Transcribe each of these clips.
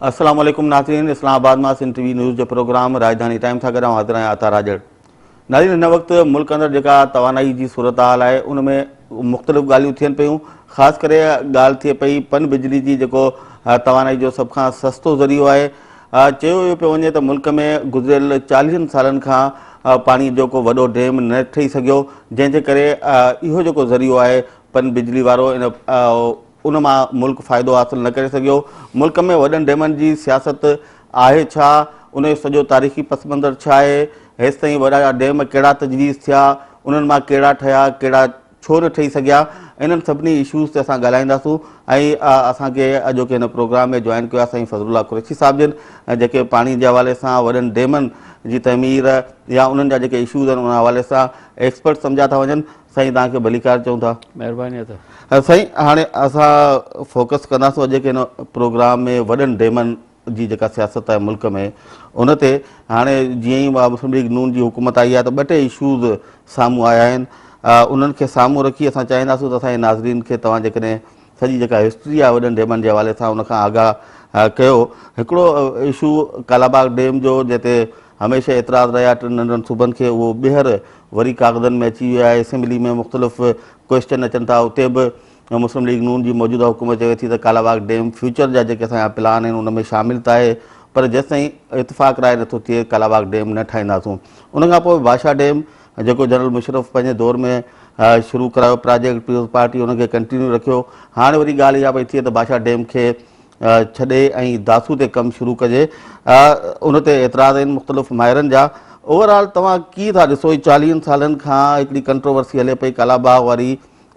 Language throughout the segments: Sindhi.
السلام عليڪم ناظرين اسلام آباد مان سنڌ ٽي وي نيوز جو پروگرام راڄڌاني ٽائيم سان گڏ آئون حاضر آهيان عطا راڄڙ. ناظرين هن وقت ملڪ اندر جيڪا توانائي جي صورتحال آهي ان ۾ مختلف ڳالهيون ٿين پيون خاص ڪري ڳالهه ٿئي پئي پن بجلي جي جيڪو توانائي جو سڀ کان سستو ذريعو آهي چيو اهو پيو وڃي ته ملڪ ۾ گذريل چاليهن سالن کان پاڻي جو ڪو وڏو ڊيم نه ٺهي سگهيو جنهن جي ڪري اهو جيڪو ذريعو آهي پن بجلي وارو ان ان مان ملڪ فائدو حاصل نه ڪري سگهيو. ملڪ ۾ وڏن ڊيمن جي سياست آهي ڇا؟ ان جو سڄو تاريخي پس منظر ڇا آهي؟ هيستائين وڏا ڊيم ڪهڙا تجويز ٿيا؟ انهن مان ڪهڙا ٺهيا، ڪهڙا ڇو نه ٺهي سگهيا؟ انهن سڀني اشوز تي اسان ڳالهائينداسون ۽ اسان کي اڄوڪي هن پروگرام ۾ جوائن ڪيو آهي سائين فضل الله قريشي صاحب جن جيڪي پاڻي جي حوالي سان وڏن ڊيمن جي تعمير يا انهن جا جيڪي اشوز آهن ان حوالي سان ايڪسپرٽ سمجهيا ٿا وڃن. سائين توهان کي ڀليڪار چئون ٿا. مهرباني اٿو. سائين هاڻي اسان فوڪس ڪنداسون اڄ ڪي هن پروگرام ۾ وڏن ڊيمن جي جيڪا سياست آهي ملڪ ۾ ان تي هاڻي جيئن ئي مسلم ليگ نون جي حڪومت آئي آهي ته ٻه ٽي اشوز سامهون آيا آهن انهن کي سامهون رکي اسان چاهينداسون ته اسان جي ناظرين کي توهان جيڪڏهن سڄي جيڪا هسٽري آهي وڏن ڊيمن جي حوالي سان ان کان آگاهه ڪيو. هڪڙو اشو ڪالاباغ ڊيم جو جنهن تي هميشه اعتراض رهيا ٽن ننڍن صوبن کي اهو ٻيهر وري ڪاغذن ۾ اچي ويو آهي اسيمبلي ۾ مختلف ڪوئسچن اچن ٿا اتي به مسلم ليگ نون جي موجوده حڪومت چوي ٿي ته ڪالاباغ ڊيم فيوچر جا جيڪي اسان جا پلان آهن ان ۾ شامل ته آهي پر جيستائين اتفاق راء نٿو ٿئي ڪالاباغ ڊيم نه ٺاهينداسون ان کان پوء ڀاشا ڊيم جيڪو جنرل مشرف پنهنجي دور ۾ شروع ڪرايو پراجيڪٽ پيپلز پارٽي ان کي ڪنٽينيو رکيو هاڻي وري ڳالهه اها پئي ٿئي ته بادشاهه ڊيم کي ڇڏي ۽ داسو تي ڪم شروع ڪجي ان تي اعتراض آهن مختلف ماهرن جا اوور آل توهان ڪيئن ٿا ڏسو هي چاليهن سالن کان هڪڙي ڪنٽروورسي هلي پئي ڪالا باغ واري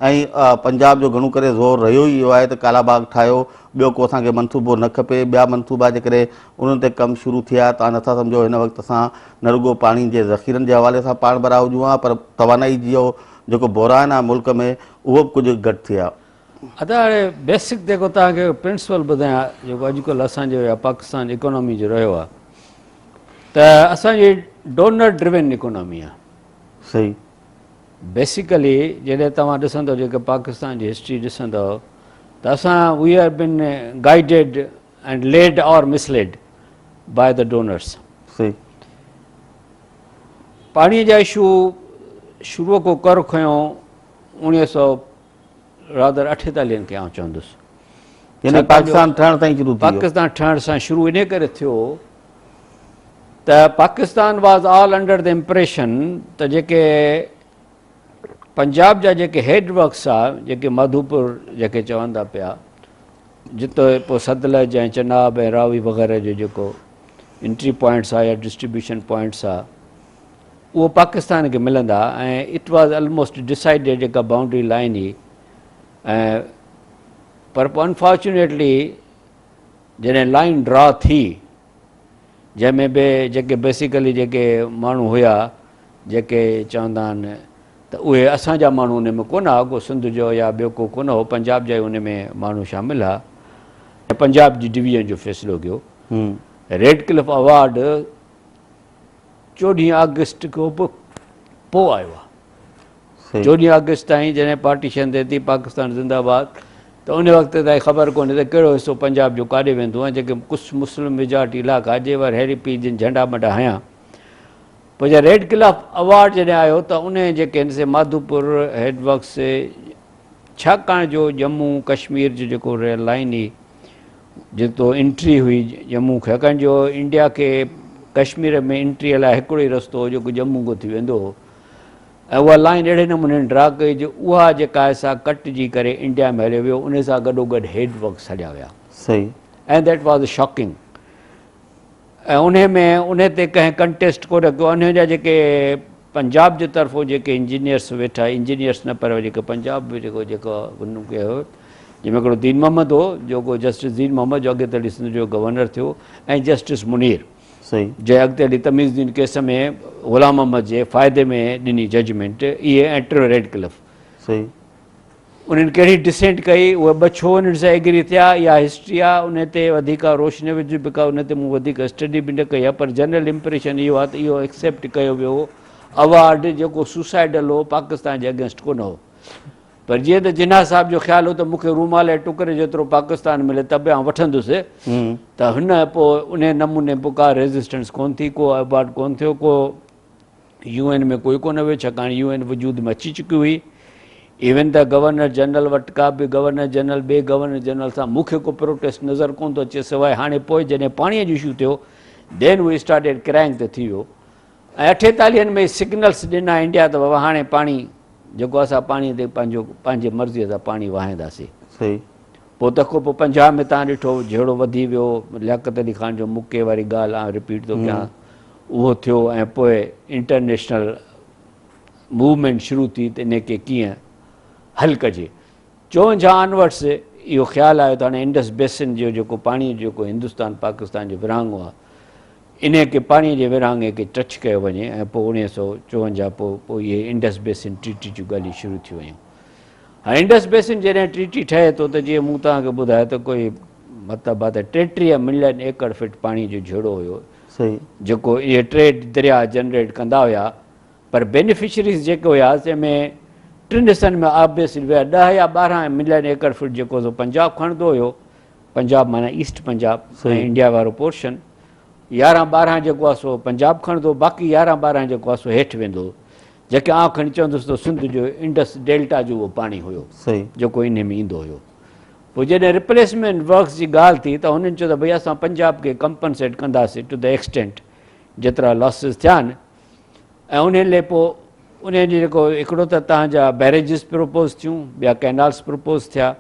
۽ پنجاب جو گهڻو ڪري زور رهيو ئي اهو آهي ته ڪالا باغ ٺاهيو، ٻيو ڪو اسان کي منصوبو نه کپي، ٻيا منصوبا جيڪڏهن انهن تي ڪم شروع ٿئي ها ته نٿا سمجهو هن وقت اسان نه رڳو پاڻي جي ذخيرن جي حوالي سان پاڻ ڀرا هجون ها پر توانائي جو جيڪو بحران آهي ملڪ ۾ اهو به ڪجهه گهٽ ٿئي ها. ادا هاڻي بيسڪ جيڪو توهان کي پرنسپل ٻڌايان جيڪو اڄڪلهه اسان جو يا پاڪستان اڪانامي جو رهيو آهي ته اسان جي ڊونر ڊريون اڪانامي آهي. صحيح. بيسيڪلي جڏهن توهان ڏسندو جيڪي پاڪستان جي هسٽري ڏسندو ته اسان we are been guided and led or misled by the donors. صحيح. پاڻي جا اشو شروع کو ڪر کنيو اوڻيهه سو رادر اٺيتاليهن کي آئون چوندس. يعني پاڪستان ٺهڻ سان ئي شروع ٿي ويو. پاڪستان ٺهڻ سان شروع انهي ڪري ٿيو ته Pakistan was all under the impression ته جيڪي پنجاب جا جيڪي هيڊ ورڪس آ جيڪي ماڌوپور جيڪي چون ٿا پيا جتي پوء ستلج ۽ چناب ۽ راوي وغيره جو جيڪو انٽري پوائنٽس آ يا ڊسٽريبيوشن پوائنٽس آ اهو پاڪستان کي ملندا ۽ it was almost decided جيڪا باؤنڊري لائن هئي ۽ پر پوء انفارچونيٽلي جڏهن لائين ڊرا ٿي جنهن ۾ به جيڪي بيسيڪلي جيڪي ماڻهو هيا جيڪي چوندا آهن ته اهي اسان جا ماڻهو ان ۾ ڪونه هئا ڪو سنڌ جو يا ٻيو ڪو ڪونه هو پنجاب جا ئي ان ۾ ماڻهو شامل هئا ۽ پنجاب جي ڊويزن جو فيصلو ڪيو ريڊ ڪلف اوارڊ چوڏهين آگسٽ کان به پوء آيو آهي. چوڏهين آگسٽ تائين جڏهن پارٽيشن ٿئي ٿي پاڪستان زنده آباد ته ان وقت تائين خبر ڪونهي ته ڪهڙو حصو پنجاب جو ڪاڏي ويندو ۽ جيڪي ڪجهه مسلم ميجارٽي علائقا جي ور هيري پي جن جهنڊا منڊا هنيا پوء جڏهن ريڊ ڪلاف اوارڊ جڏهن آيو ته ان جيڪي هن سي ماڌوپور هيڊ ورڪس ڇاڪاڻ جو ڄمون ڪشمير جو جيڪو ريل لائين هئي جتو انٽري هئي ڄمون کي ڇاڪاڻ جو انڊيا کي ڪشمير ۾ انٽري لاء هڪڙو ئي رستو هو جيڪو ڄمون کان ٿي ويندو هو ۽ اها لائين اهڙي نموني ڊرا ڪئي جو اها جيڪا آهي سا ڪٽجي ڪري انڊيا ۾ هليو ويو ان سان گڏو گڏ هيڊ ورڪس هليا ويا صحيح ۽ that was shocking ۽ انهي ۾ انهي تي ڪنهن ڪنٽيسٽ ڪونه ڪيو انهي جا جيڪي پنجاب جي طرفون جيڪي انجنيئرس ويٺا انجنيئرس نه پر جيڪي پنجاب ۾ جيڪو جيڪو ڪيو جنهن ۾ هڪڙو دين محمد هو جيڪو جسٽس دين محمد جو اڳتي هلي سنڌ جو گورنر ٿيو ۽ جسٽس منير صحيح جنهن اڳتي هلي تميز الدين ڪيس ۾ غلام محمد جي فائدي ۾ ڏني ججمينٽ اهي ۽ ٽيون ريڊ ڪلف صحيح انهن ڪهڙي ڊسينٽ ڪئي اهي ٻه ڇو انهن سان ايگري ٿيا اها هسٽري آهي ان تي وڌيڪ روشني وجهه به ڪا ان تي مون وڌيڪ اسٽڊي به نه ڪئي آهي پر جنرل امپريشن اهو آهي ته اهو ايڪسيپٽ ڪيو ويو هو اوارڊ جيڪو سوسائيڊل هو پاڪستان جي اگينسٽ ڪونه هو. پر جيئن ته جناح صاحب جو خيال هو ته مون کي رومال جي ٽڪري جيترو پاڪستان ملي ته به آئون وٺندس ته هن پوء انهي نموني پوء ڪا ريزسٽنس ڪونه ٿي، ڪو ايباٽ ڪونه ٿيو، ڪو يو اين ۾ ڪوئي ڪونه ويو ڇاڪاڻ يو اين وجود ۾ اچي چڪي هئي. ايون ته گورنر جنرل وٽ ڪا به گورنر جنرل ٻئي گورنر جنرل سان مون کي ڪو پروٽيسٽ نظر ڪونه ٿو اچي سواء هاڻي پوء جڏهن پاڻي جو اشو ٿيو دين وي اسٽارٽيڊ ڪرائنگ ته ٿي ويو ۽ اٺيتاليهن ۾ سگنلس ڏنا انڊيا ته بابا هاڻي پاڻي جيڪو اسان پاڻي تي پنهنجو پنهنجي مرضي سان پاڻي وهائينداسين. صحيح. پوء تنهن کان پوء 50 ۾ تان ڏٺو جهيڙو وڌي ويو لياقت علي خان جو مڪي واري ڳالهه آئون رپيٽ ٿو ڪيان اهو ٿيو ۽ پوء انٽرنيشنل موومينٽ شروع ٿي ته انهي کي ڪيئن حل ڪجي. 54 آنورڊس اهو خيال آيو ته هاڻي انڊس بيسن جو جيڪو پاڻي جو جيڪو هندستان پاڪستان جو ورهاڱو آهي انهي کي پاڻي جي ورهاڱي کي ٽچ ڪيو وڃي ۽ پوء 1954 پوء پوء اهي انڊس بيسن ٽريٽي جون ڳالهيون شروع ٿي ويون. هاڻي انڊس بيسن جڏهن ٽريٽي ٺهي ٿو ته جيئن مون توهان کي ٻڌايو ته ڪوئي مطلب آهي ته 33 ملين ايڪڙ فٽ پاڻي جو جهيڙو هيو جيڪو اهي ٽي درياء جنريٽ ڪندا هيا پر بينيفشريز جيڪي هيا تنهن ۾ ٽن حصن ۾ آبويسلي ويا 10 يا 12 ملين ايڪڙ فٽ جيڪو سو پنجاب کڻندو هيو پنجاب معنيٰ ايسٽ پنجاب ۽ انڊيا وارو پورشن 11 12 جيڪو آهي سو پنجاب کڻندو باقي 11 12 جيڪو آهي سو هيٺ ويندو جيڪي آئون کڻي چوندس ته سنڌ جو انڊس ڊيلٽا جو اهو پاڻي هيو جيڪو انهي ۾ ايندو هيو پوء جڏهن ريپليسمينٽ ورڪس جي ڳالهه ٿي ته هنن چيو ته ڀئي اسان پنجاب کي ڪمپنسيٽ ڪنداسين ٽو the extent جيترا لاسز ٿيا آهن ۽ انهي لئي پوء انهي جي جيڪو هڪڙو ته تهان جا بئريجز پروپوز ٿيون ٻيا ڪئنالس پروپوز ٿيا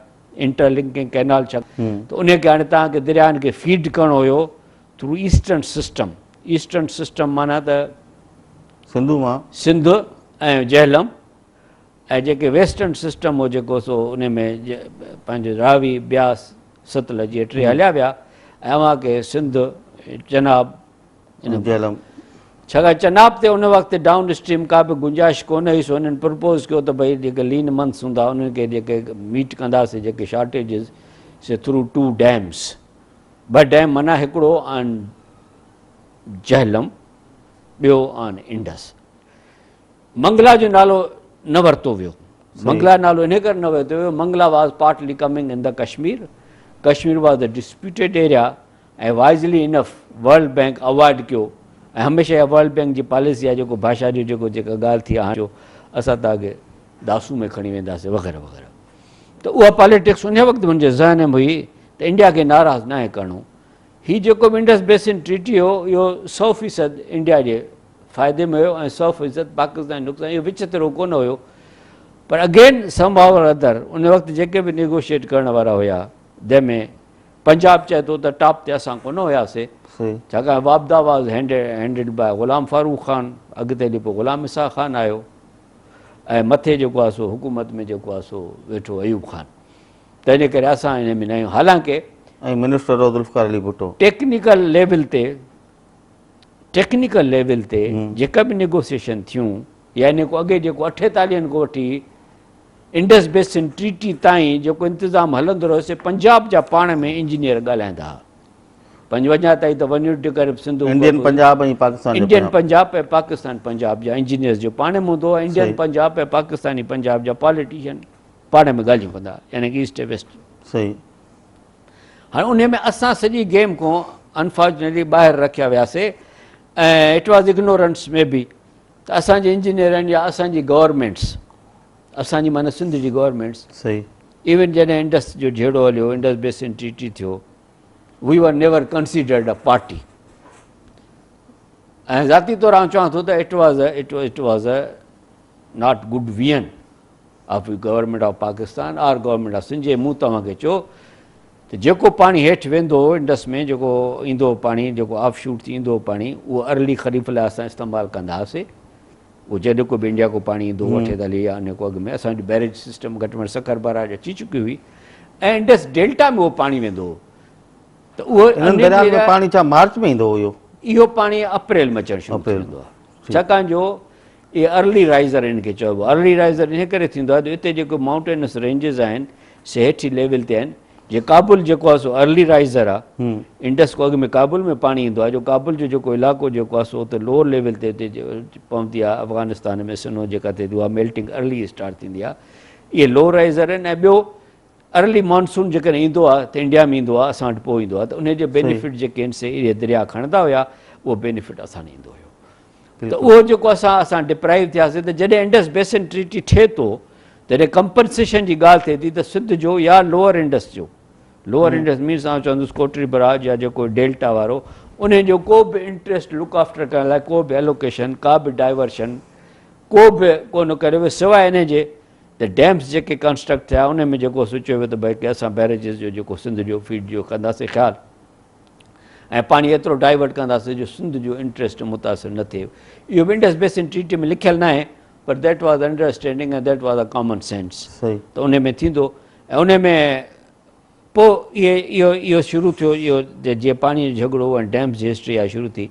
انٽر لنڪنگ ڪئنال ڇا ته انهي کي هاڻي تهان کي درياهن کي فيڊ ڪرڻو هيو through eastern system eastern system معنيٰ ته سنڌو مان سنڌ ۽ جهلم ۽ جيڪي ويسٽرن سسٽم هو جيڪو سو انهي ۾ پنهنجو راوي بياس ستلج اهي ٽي هليا ويا ۽ اوهان کي سنڌ چناب جهلم ڇاڪاڻ چناب تي ان وقت ڊائون اسٽريم ڪا به گنجائش ڪونه هئي سو انهن پرپوز ڪيو ته ڀئي جيڪي لين منٿس هوندا انهن کي جيڪي ميٽ ڪنداسين جيڪي شارٽيجز سي ٿرو ٽو ڊيمس ٻه ڊيم معنيٰ هڪڙو آن جهلم ٻيو آن انڊس منگلا جو نالو نه ورتو ويو منگلا نالو ان ڪري نه ورتو ويو Mangla was partly coming in the Kashmir Kashmir was a disputed area ۽ wisely enough World Bank avoid ڪيو ۽ هميشه اها ورلڊ بينڪ جي پاليسي آهي جيڪو ڀاشا جو جيڪو جيڪا ڳالهه ٿي آهي جو اسان توهان کي داسو ۾ کڻي وينداسين وغيره وغيره ته اها پاليٽڪس ان وقت منهنجي ذهن ۾ هئي ته انڊيا کي ناراض ناهي ڪرڻو هي جيڪو به انڊس بيسن ٽريٽي هو اهو 100% انڊيا جي فائدي ۾ هيو ۽ 100% پاڪستان جي نقصان اهو وچ ترو ڪونه هيو پر اگين سم هاء اور ادر ان وقت جيڪي به نيگوشيٽ ڪرڻ وارا هيا جنهن ۾ پنجاب چئي ٿو ته ٽاپ تي اسان ڪونه هياسي ڇاڪاڻ واپڊا واز هينڊلڊ باء غلام فاروق خان اڳتي هلي پوء غلام اسحاق خان آيو ۽ مٿي جيڪو آهي سو حڪومت ۾ جيڪو آهي سو ويٺو ايوب خان تنهن جي ڪري اسان ان ۾ نه آهيون حالانڪه ۽ منسٽر هو ذوالفقار علي ڀٽو ٽيڪنيڪل ليول تي جيڪا به نيگوسيشن ٿيون يا ان کان اڳي جيڪو اٺيتاليهن کان وٺي انڊس بيسن ٽريٽي تائين جيڪو انتظام هلندو رهيو سي پنجاب جا پاڻ ۾ انجنيئر ڳالهائيندا ها پنجونجاهه تائين ته ون يونٽ ڪري سنڌ انڊين پنجاب ۽ پاڪستان انڊين پنجاب ۽ پاڪستان پنجاب جا انجنيئرز جو پاڻ ۾ هوندو هو انڊين پنجاب ۽ پاڪستاني پنجاب جا پاليٽيشن پاڻ ۾ ڳالهيون ڪندا يعني ڪي ايسٽ ۽ ويسٽ صحيح هاڻي انهي ۾ اسان سڄي گيم کان انفارچونيٽلي ٻاهر رکيا وياسي ۽ it was ignorance ۾ بي ته اسان جي انجنيئرن يا اسان جي گورنمينٽس اسان جي معنيٰ سنڌ جي گورنمينٽس صحيح ايون جڏهن انڊس جو جهيڙو هليو انڊس بيسن ٽريٽي ٿيو we were never considered a party ۽ ذاتي طور آئون چوان ٿو ته it was it was a not good vision of government of Pakistan or government of Sindh جي مون توهان کي چيو ته جيڪو پاڻي هيٺ ويندو هو انڊس ۾ جيڪو ايندو هو پاڻي جيڪو آف شوٽ ٿي ايندو هو پاڻي اهو ارلي خريف لاء اسان استعمال ڪندا هئاسي اهو جڏهن ڪو به انڊيا کو پاڻي ايندو هو اٺيتاليهه يا ان کان اڳ ۾ اسان جو بئريج سسٽم گهٽ ۾ گهٽ سکر بئراج اچي چڪي هئي ۽ انڊس ڊيلٽا ۾ اهو پاڻي ويندو هو ته اهو انهن دريائن ۾ پاڻي ڇا مارچ ۾ ايندو هو اهو؟ اهو پاڻي اپريل ۾ اچڻ شروع ٿي ويندو آهي ڇاڪاڻ جو اهي ارلي رائزر ان کي چئبو آهي. ارلي رائزر انهي ڪري ٿيندو آهي جو اتي جيڪي مائونٽينس رينجز آهن سي هيٺين ليول تي آهن. جي ڪابل جيڪو آهي سو ارلي رائزر آهي. انڊس کان اڳ ۾ ڪابل ۾ پاڻي ايندو آهي جو ڪابل جو جيڪو علائقو جيڪو آهي سو اتي لوئر ليول تي اتي پوندي آهي افغانستان ۾ سنو جيڪا ٿئي ٿي اها ميلٽنگ ارلي اسٽارٽ ٿيندي آهي. اهي لو رائزر آهن ۽ ٻيو ارلي مانسون جيڪڏهن ايندو آهي ته انڊيا ۾ ايندو آهي اسان وٽ پوء ايندو آهي ته ان جو بينيفٽ جيڪي آهن سي اهي درياء کڻندا هيا اهو بينيفٽ اسان ڏي ايندو هيو ته اهو جيڪو اسان اسان ڊپرائيو ٿياسي ته جڏهن انڊس بيسن ٽريٽي ٺھي ٿو تڏهن ڪمپنسيشن جي ڳالهه ٿئي ٿي ته سنڌ جو يا لوئر انڊس جو لوئر انڊس مينس آئون چوندس ڪوٽري براج يا جيڪو ڊيلٽا وارو ان جو ڪو به انٽريسٽ لڪ آفٽر ڪرڻ لاء ڪو به الوڪيشن ڪا به ڊائيورشن ڪو به ڪونه ڪريو ويو سواء ان جي ته ڊيمس جيڪي ڪنسٽرڪٽ ٿيا ان ۾ جيڪو سوچيو ويو ته ڀئي اسان بئريجز جو جيڪو سنڌ جو فيڊ جو ڪنداسين خيال ۽ پاڻي ايترو ڊائيورٽ ڪنداسين جو سنڌ جو انٽريسٽ متاثر نه ٿئي. اهو به انڊس بيسن ٽريٽي ۾ لکيل ناهي پر that was understanding ۽ that was a common sense ته ان ۾ ٿيندو ۽ ان ۾ پوء اهي اهو اهو شروع ٿيو اهو جيئن پاڻي جو جهڳڙو ۽ ڊيمس جي هسٽري آهي شروع ٿي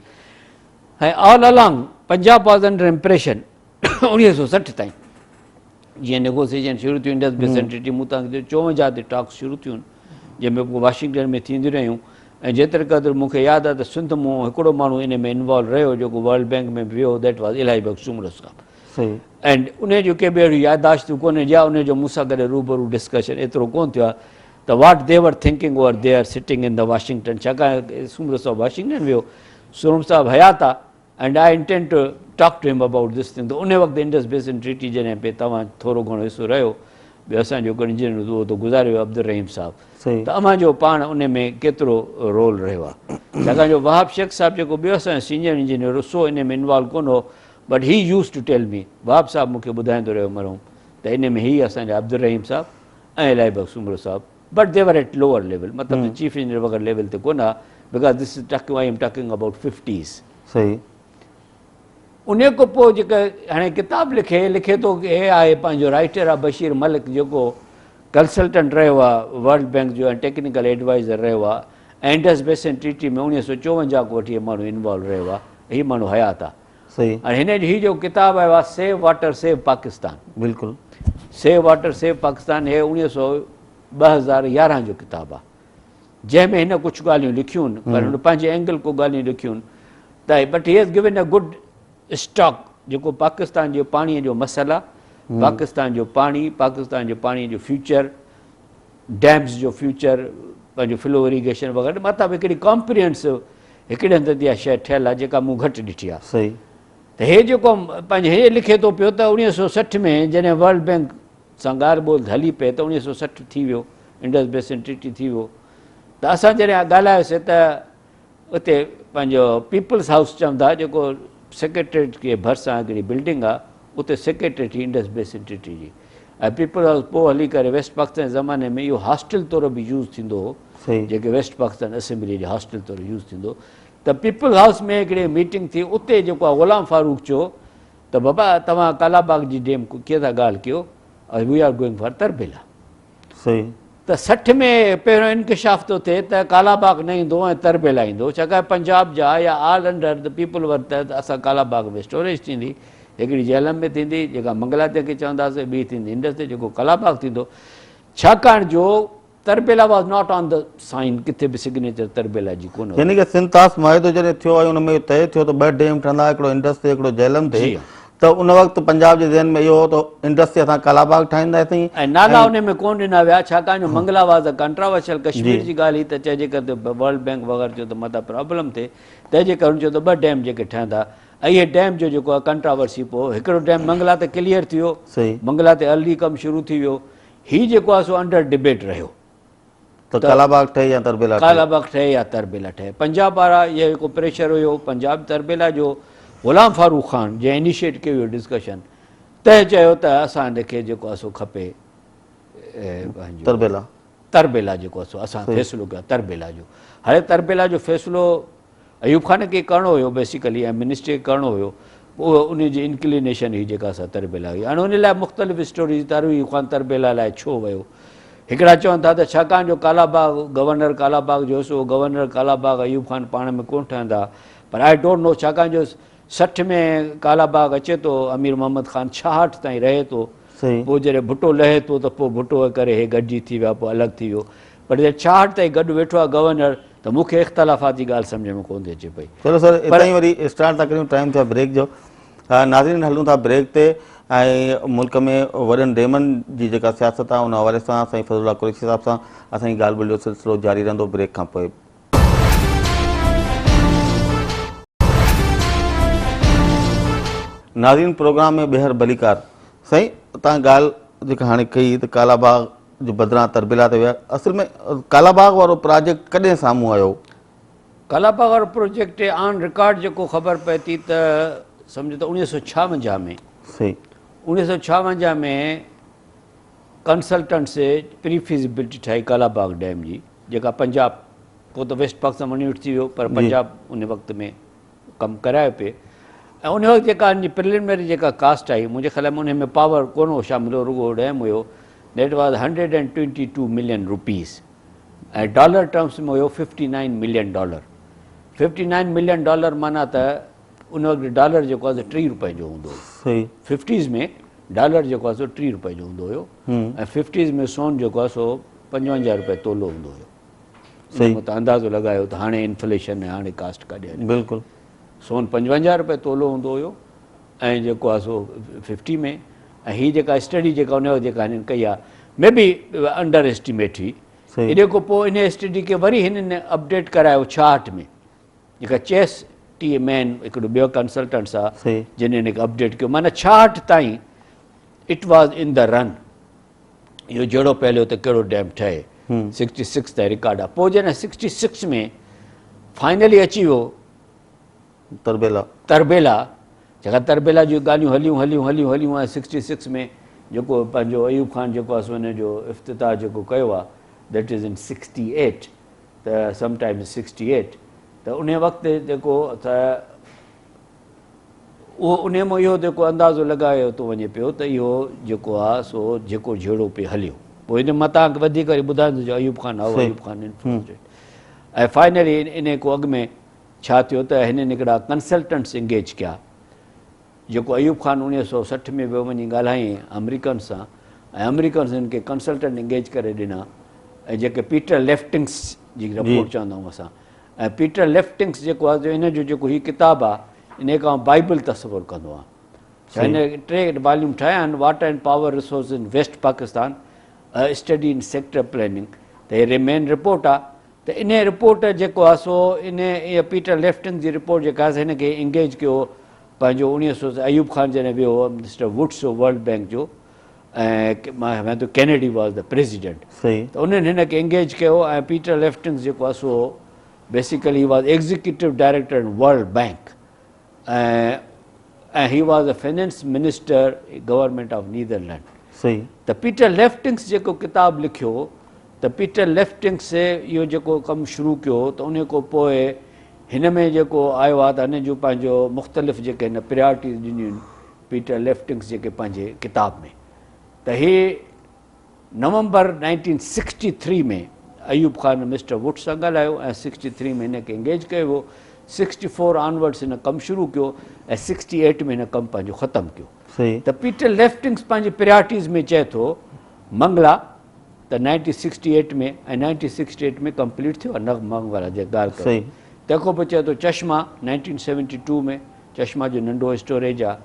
۽ all along Punjab was under impression 1960 تائين جيئن نيگوسيشن شروع ٿيون انڊس بيسن ٽريٽي مون توهان کي چيو 54 تي ٽاڪس شروع ٿيون جنهن ۾ پوء واشنگٽن ۾ ٿينديون رهيون ۽ جيتري قدر مون کي ياد آهي ته سنڌ مون هڪڙو ماڻهو ان ۾ انوالو رهيو جيڪو ورلڊ بينڪ ۾ به ويو that was الاهي بخش سومرو صاحب اينڊ ان جو ڪي به اهڙيون ياداشتون ڪونهن يا ان جو مون سان ڪڏهن روبرو ڊسڪشن ايترو ڪونه ٿيو آهي ته what they were thinking over there sitting in the Washington ڇاڪاڻ سومرو صاحب واشنگٽن ويو سومرو صاحب حيات آهي and I intend to talk to him about this thing ته ان وقت انڊس بيسن ٽريٽي جڏهن پئي توهان ٿورو گهڻو حصو رهيو ٻيو اسان جو هڪڙو انجنيئر هو اهو ته گذاري ويو عبدالرحيم صاحب ته اوهان جو پاڻ ان ۾ ڪيترو رول رهيو آهي ڇاڪاڻ جو وهاب شيخ صاحب جيڪو ٻيو اسان جو سينيئر انجنيئر هو سو ان ۾ انوالو ڪونه هو but he used to tell me Wahab صاحب مون کي ٻڌائيندو رهيو مرحوم ته ان ۾ هي اسان جا عبدالرحيم صاحب ۽ الاهي بخش سومرو صاحب but they were at lower level مطلب ته چيف انجنيئر وغيره ليول تي ڪونه ها because this is talking I am talking about fifties. صحيح. انهي کان پوء جيڪا هاڻي ڪتاب لکي لکي ٿو هي آهي پنهنجو رائيٽر آهي بشير ملڪ جيڪو ڪنسلٽنٽ رهيو آهي ورلڊ بينڪ جو ۽ ٽيڪنيڪل ايڊوائيزر رهيو آهي ۽ انڊس بيسن ٽريٽي ۾ 1954 کان وٺي هي ماڻهو انوالو رهيو آهي هي ماڻهو حيات آهي صحيح. ۽ هن جو هي جو ڪتاب آيو آهي سيو واٽر سيو پاڪستان. بلڪل. سيو واٽر سيو پاڪستان هي اوڻيهه سو 2011 جو ڪتاب آهي جنهن ۾ هن ڪجهه ڳالهيون لکيون پر هن پنهنجي اينگل ڪو ڳالهيون لکيون ته but he has given a good stock جيڪو پاڪستان جو پاڻي جو مسئلا پاڪستان جو پاڻي پاڪستان جو پاڻي جو فيوچر ڊيمز جو فيوچر پنهنجو فلو اريگيشن وغيره مطلب هڪڙي ڪامپريهنسو هڪڙي هنڌ تي اها شيء ٺهيل آهي جيڪا مون گهٽ ڏٺي آهي. صحيح. ته هي جيڪو پنهنجي هي لکي ٿو پيو ته 1960 ۾ جڏهن ورلڊ بينڪ سان ڳالهه ٻولهه هلي پئي ته 1960 ٿي ويو انڊس بيسن ٽريٽي ٿي ويو ته اسان جڏهن ڳالهايوسي ته اتي پنهنجو پيپلز هائوس چوندا جيڪو سيڪريٽريٽ جي ڀرسان هڪڙي بلڊنگ آهي اتي سيڪريٽريٽ هئي انڊس بيسن ٽريٽي جي ۽ پيپلز هائوس پوء هلي ڪري ويسٽ پاڪستان جي زماني ۾ اهو هاسٽل طور به يوز ٿيندو هو جيڪي ويسٽ پاڪستان اسيمبلي جي هاسٽل طور يوز ٿيندو ته پيپلز هائوس ۾ هڪڙي ميٽنگ ٿي اتي جيڪو آهي غلام فاروق چيو ته بابا توهان ڪالا باغ جي ڊيم ڪيئن ٿا ڳالهه ڪيو we are going for Tarbela صحيح. ته 60 ۾ پهريون انڪشاف ٿو ٿئي ته ڪالا باغ نه ايندو ۽ تربيلا ايندو ڇاڪاڻ پنجاب جا يا آل انڊر the people ور ته اسان ڪالا باغ ۾ اسٽوريج ٿيندي هڪڙي جهلم ۾ ٿيندي جيڪا منگلا تي کي چونداسين ٻي ٿيندي انڊس تي جيڪو ڪالا باغ ٿيندو ڇاڪاڻ جو Tarbela was not on the sign ڪٿي به سگنيچر تربيلا جي ڪونه هئي. يعني ڪه سنڌ طاس معاهدو جڏهن ٿيو ۽ ان ۾ اهو طئي ٿيو ته ٻه ڊيم ٺهندا هڪڙو انڊس تي هڪڙو جهلم تي ته ان وقت پنجاب جي ذهن ۾ اهو هو ته انڊس تي اسان ڪالا باغ ٺاهينداسين ۽ نالا ان ۾ ڪونه ڏنا ويا ڇاڪاڻ جو منگلا واز ا ڪانٽراورشل ڪشمير جي ڳالهه هئي ته چئجي ڪر ته ورلڊ بينڪ وغيره چيو ته متان پرابلم ٿئي تنهن جي ڪري هن چيو ته ٻه ڊيم جيڪي ٺهندا ۽ اهي ڊيم جو جيڪو آهي ڪانٽراورسي پوء هڪڙو ڊيم منگلا ته ڪليئر ٿي ويو منگلا تي ارلي ڪم شروع ٿي ويو هي جيڪو آهي سو انڊر ڊبيٽ رهيو ته ڪالا باغ ٺهي يا تربيلا ٺهي. ڪالا باغ ٺهي يا تربيلا ٺهي. پنجاب وارا اهو جيڪو پريشر هيو پنجاب تربيلا جو غلام فاروق خان جنهن انيشيٽ ڪيو اهو ڊسڪشن تنهن چيو ته اسان کي جيڪو آهي سو کپي پنهنجو تربيلا تربيلا جيڪو آهي سو اسان فيصلو ڪيو تربيلا جو هاڻي تربيلا جو فيصلو ايوب خان کي ڪرڻو هيو بيسيڪلي ۽ منسٽري کي ڪرڻو هيو پوء ان جي انڪلينيشن هئي جيڪا سا تربيلا هئي هاڻي ان لاء مختلف اسٽوريز ته ايوب خان تربيلا لاء ڇو ويو هڪڙا چون ٿا ته ڇاڪاڻ جو ڪالا باغ گورنر ڪالا باغ جو هيس اهو گورنر ڪالا باغ ايوب خان پاڻ ۾ ڪونه ٺهندا پر I don't know ڇاڪاڻ جو 60 ۾ ڪالا باغ اچي ٿو امير محمد خان 66 تائين رهي ٿو پوء جڏهن ڀٽو لهي ٿو ته پوء ڀٽو ڪري هي گڏجي ٿي ويا پوء الڳ ٿي ويو پر جڏهن 66 تائين گڏ ويٺو آهي گورنر ته مون کي اختلافات جي ڳالهه سمجهه ۾ ڪونه ٿي اچي پئي. چلو سر اتان ئي وري اسٽارٽ ٿا ڪريون ٽائيم ٿيو آهي بريڪ جو ناظرين هلون ٿا بريڪ تي. ۽ ملڪ ۾ وڏن ڊيمن جي جيڪا سياست آهي ان حوالي سان سائين فضل الله قريشي صاحب سان اسان جي ڳالهه ٻولهه جو سلسلو جاري رهندو بريڪ کان پوء. ناظرين پروگرام ۾ ٻيهر ڀليڪار سائين تان ڳالهه جيڪا هاڻي ڪئي ته ڪالا باغ جي بدران تربيلا تي ويا اصل ۾ ڪالا باغ وارو پراجيڪٽ ڪڏهن سامهون آيو؟ ڪالا باغ وارو پروجيڪٽ آن رڪارڊ جيڪو خبر پئي ٿي ته سمجهو ته 1956 ۾ صحيح 1956 ۾ ڪنسلٽنٽس پري فيزيبلٽي ٺاهي ڪالا باغ ڊيم جي جيڪا پنجاب پوء ته ويسٽ پاڪستان ون يونٽ ٿي ويو پر پنجاب ان وقت ۾ ڪم ڪرايو پئي ۽ ان وقت جيڪا ان جي پرليمنري جيڪا ڪاسٽ آئي منهنجي خيال ۾ ان ۾ پاور ڪونه هو شامل هو رڳو dam have that was 122 million rupees ۽ dollar terms ۾ have 59 million dollar 59 million dollar معنيٰ ته ان وقت ڊالر جيڪو آهي 30 روپين جو هوندو هو صحيح ففٽيز ۾ ڊالر جيڪو آهي سو 30 روپين جو هوندو هيو ۽ ففٽيز ۾ سون جيڪو آهي سو 55 روپيه تولو هوندو هيو صحيح متان اندازو لڳايو ته هاڻي انفليشن ۽ هاڻي ڪاسٽ ڪاڏي هلي بلڪل سون 55 روپيه تولو هوندو هيو ۽ جيڪو آهي سو ففٽي ۾ ۽ هي جيڪا اسٽڊي جيڪا ان وقت جيڪا هنن ڪئي آهي مي بي انڊر اسٽيميٽ هئي ان کان پوء ان اسٽڊي کي وري هنن اپڊيٽ ڪرايو 66 ۾ جيڪا چيس ٽي مين هڪڙو ٻيو ڪنسلٽنٽس آهي جن هن کي اپڊيٽ ڪيو معنيٰ 66 تائين it was in the run اهو جهڙو پهليو ته ڪهڙو ڊيم ٺهي 66 تائين رڪارڊ آهي پوء جڏهن 66 ۾ فائنلي اچي ويو تربيلا تربيلا جيڪا تربيلا جون ڳالهيون هليون هليون هليون هليون ۽ 66 ۾ جيڪو پنهنجو ايوب خان جيڪو آهي سو ان جو افتتاح جيڪو ڪيو آهي that is in 68 ته سم ٽائيم 68 ته ان وقت جيڪو ته اهو انهي مان اهو جيڪو اندازو لڳايو ٿو وڃي پيو ته اهو جيڪو آهي سو جيڪو جهيڙو پئي هليو پوء ان مان توهان کي وڌيڪ وري ٻڌايان ٿو جو ايوب خان هائو ايوب خان انفلوئنسڊ ۽ فائنلي انهي کان اڳ ۾ ڇا ٿيو ته هنن هڪڙا ڪنسلٽنٽس انگيج ڪيا جيڪو ايوب خان 1960 ۾ ويو وڃي ڳالهايائين آمريڪنس سان ۽ آمريڪنس هن کي ڪنسلٽنٽ انگيج ڪري ڏنا ۽ جيڪي پيٽر ليفٽنگس جي رپورٽ چوندا آهيون اسان ۽ پيٽر ليفٽنگس جيڪو آهي جو ان جو جيڪو هي ڪتاب آهي ان کي آئون بائبل تصور ڪندو آهيان هن ٽي واليوم ٺاهيا آهن water and power resource in west Pakistan study in sector planning ته هي مين رپورٽ آهي ته انهيء رپورٽ جيڪو آهي سو انهيء پيٽر ليفٽنگ جي رپورٽ جيڪا آهي هن کي انگيج ڪيو پنهنجو 1900 ايوب خان جڏهن ويو هو مسٽر ووڊس هو ورلڊ بئنڪ جو ۽ مان سمجهان ٿو ڪينيڊي واز the president ته انهن هن کي انگيج ڪيو ۽ پيٽر ليفٽنگ جيڪو آهي سو basically he was executive director in world bank ۽ he was a finance minister government of Netherland. صحيح. ته پيٽر ليفٽنگس جيڪو ڪتاب لکيو ته پيٽر ليفٽنگس اهو جيڪو ڪم شروع ڪيو ته انهي کان پوء هن ۾ جيڪو آيو آهي ته هن جون پنهنجو مختلف جيڪي هن پريارٽيز ڏنيون آهن پيٽر ليفٽنگس جيڪي پنهنجي ڪتاب ۾ ته هي نومبر 1963 ۾ ايوب خان مسٽر ووڊ سان ڳالهايو ۽ 63 ۾ هن کي انگيج ڪيو ويو. 64 آنورڊس هن ڪم شروع ڪيو ۽ 68 ۾ هن ڪم پنهنجو ختم ڪيو. ته پيٽر ليفٽنگس پنهنجي پريارٽيز ۾ چئي ٿو منگلا ته 1968 ۾ ۽ 1968 ۾ ڪمپليٽ ٿيو آهي نغ منگلا جي ڳالهه ڪريو. تنهن کان پوء چئي ٿو چشما 1972 ۾ چشما جو ننڍو اسٽوريج آهي.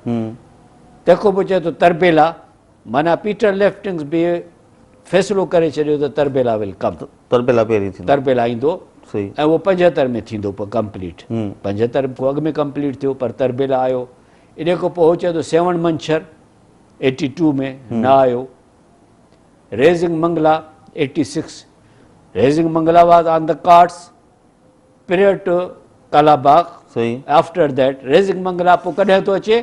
تنهن کان پوء چئي ٿو تربيلا معنيٰ پيٽر ليفٽنگس به فيصلو ڪري ڇڏيو ته تربيلا ول ڪم. تربيلا پهرين ٿيندو. تربيلا ايندو ۽ اهو 75 ۾ ٿيندو پوء ڪمپليٽ. 75 کان اڳ ۾ ڪمپليٽ ٿيو پر تربيلا آيو. ان کان پوء هو چئي ٿو سيوهڻ منڇر 82 ۾ نه آيو. Raising Mangla 86 raising Mangla was on the cards prior to Kalabagh after that raising Mangla پوء ڪڏهن ٿو اچي؟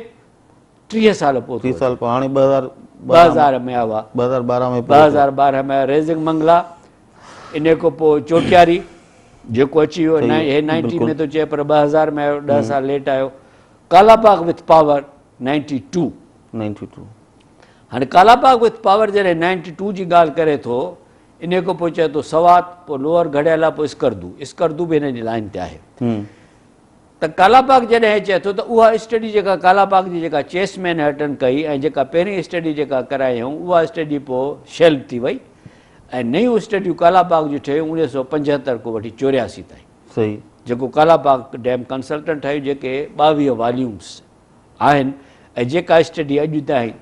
30 سال پوء 30 سال پوء هاڻي 2012 ۾ آيو آهي 2012 ۾ 2012 ۾ آيو ريزنگ منگلا ان کان پوء چوٽياري جيڪو اچي ويو هي 90 ۾ ٿو چئي پر 2000 ۾ آيو 10 سال ليٽ آيو ڪالا باغ وٿ پاور 92 92 هاڻي ڪالا باغ وٿ پاور جڏهن 92 جي ڳالهه ڪري ٿو ان کان پوء چئي ٿو سوات پوء لوئر گهڙيالا پوء اسڪردو اسڪردو به هن جي لائن تي آهي ته ڪالاباغ جڏهن چئي ٿو ته اها اسٽڊي جيڪا ڪالاباغ جي جيڪا چيس مين هٽن ڪئي ۽ جيڪا پهرين اسٽڊي جيڪا ڪرايائون اها اسٽڊي پوء شيلف ٿي وئي ۽ نيون اسٽڊيون ڪالاباغ جون ٺهيون 1975 کان وٺي 84 تائين صحيح جيڪو ڪالاباغ ڊيم ڪنسلٽنٽ ٺاهيو جيڪي 22 واليومس آهن ۽ جيڪا اسٽڊي اڄ تائين